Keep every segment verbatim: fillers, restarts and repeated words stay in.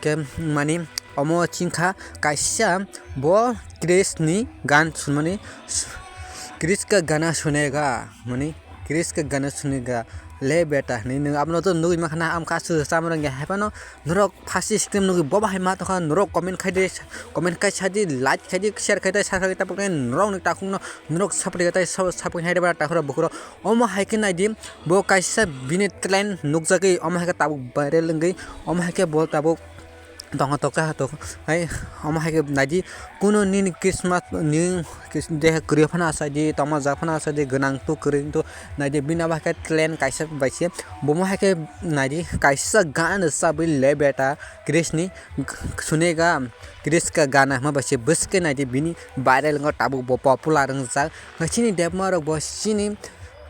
Khe mani omo chingkha kaisa bo Chris ni gan sunmani, Chris ka gana sunega mani, Chris ka gana sunega le beta hinwi nwng abono to nugwi mankha na, amkha aswk chamrang ya haphano norok first screen nugwi bo bahai ma tongkha, norok comment khai di, comment khai sadi, like khai di, share khai di, subscribe tabuk norok ni takhukno norok support khai tai, support khai di ba takhura bukhuro. Omo hai khe naidi, bo kaisa bini talent nukjagwi, omo hai khe tabuk viral wngwi, omo hai khe bo tabuk tongkha toksa hatok hai, omo hai khe naidi, kuno nini Christmas ni kis-, de kwrwi phano achaidi, tongma jak phano achaidi, gwnang tu kwrwi tu naidi, bini abo hai khe talent kaisa bai se, bo mo hai khe naidi, kaisa gan rwchabwi le beta Chris ni, sunega Chris ka gana hwnba bai se bwswk khe naidi, bini viral wngkha tabuk bo popular wngjak. Chini Debbarma rok bo chini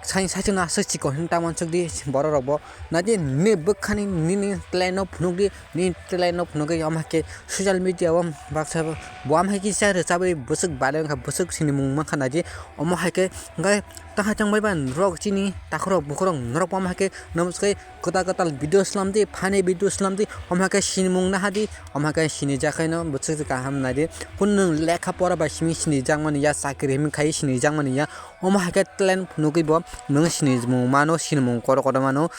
sai saichung no aswk chikon hinwi ta mansuk di borok rok bo. Naidi nini bwkhani nini talent no phunuk di, nini talent no phunuk di, omo hai khe social media o baksa bo, bo omo hai khe kisa rwchabwi bwswk viral wngkha, bwswk sinimung mankha naidi. Omo hai khe hwnkhe tongthai tongbai ba norok chini takhurok bukhurok norok bo omo hai khe namaskhe kwtal kwtal video slam di, funny video slam di, omo hai khe sinimung naha di, omo hai khe sinijak khe no bwswk kaham naidi. Kunu nwng lekha pora bai simi sinijak mani ya, chakri himwi khai sinijak mani ya, omo hai khe talent phunugwi bo nwng sinimung mano, sinimung kotor kotor mano.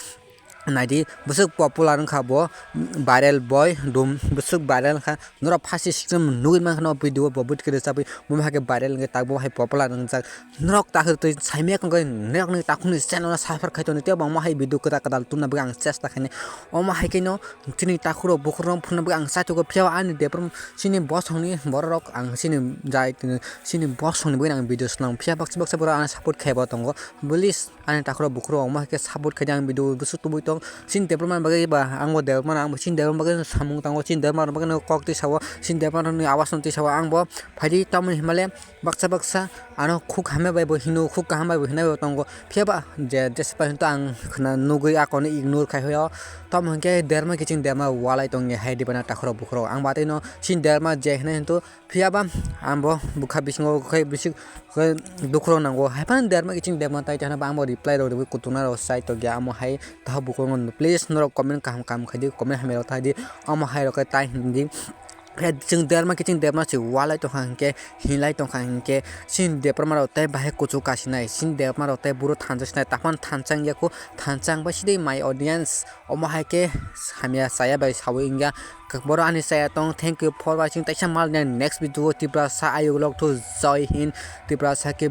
Naidi, bwswk popular wngkha bo, viral boy dum, bwswk viral wngkha, norok first screen nugwi mankha no video bo bwtwi kwrwi chabwi, bo hai khe viral wngwi tak bo hai popular wngjak. Norok takhuk twi saimaya wngkha, norokni takhukni channel no subscribe khai toni, tei bo omo hai video kwtal kwtal tubuna bagwi ang chesta khainai. Omo hai khe no chini takhurok bukhurok phunukna bagwi ang chaithokgo, phiya ani Debbarma chini bosongni bororok ang chini jai chini bosongni bagwi ang video swnam, phiya baksa baksa borok ano support khaibo tongo. Please ani takhurok bukhurok omo hai khe support khaidi ang video bwswk tubui tong. Chini Debbarma bagwi ba ang bo Debbarma, ang bo chini Debbarma bagwi samung tango, chini Debbarma bagwi kok twi sao, chini Debbarma ni awaaz no twi sao, ang bo phaidi tamoni hinmale baksa baksa ano khuk hamya bai bo hino, khuk kaham bai bo hinai bo tongo. Phiya ba je jesa pai hinto ang khna nugwi akono ignore khai hoyo. Tamo hinkhe Debbarma kiching Debbarma walai tongya hai di bana takhurok bukhurok. Ang batwi no chini Debbarma je hinai hinto phiya ba ang bo bwkha bisingo khai bisik khai dukhurok nango. Hai phano Debbarma kiching Debbarma tai tana ba ang bo reply rok rwgwi kutung na rok sai tokya amo hai takhuk bukhurok no. Please norok comment kaham kaham khai di, comment hamya rok thai di. Amo hai rok khe tai hindi. Khe chwng Debbarma kiching Debbarma se walai tongkha hinkhe, hinlai tongkha hinkhe, chini Debbarma rok tei bahai kuchuk kasinai, chini Debbarma rok tei buro thansa sinai, taphano thansa wngya kho, thansa wngbai sidi my audience, omo hai khe hamya chaya bai saui wngya, borok ani chaya tong, thank you for watching, taisa mal next video o Tiprasa ayuk lok thu, Jai Hind, Tiprasa khe.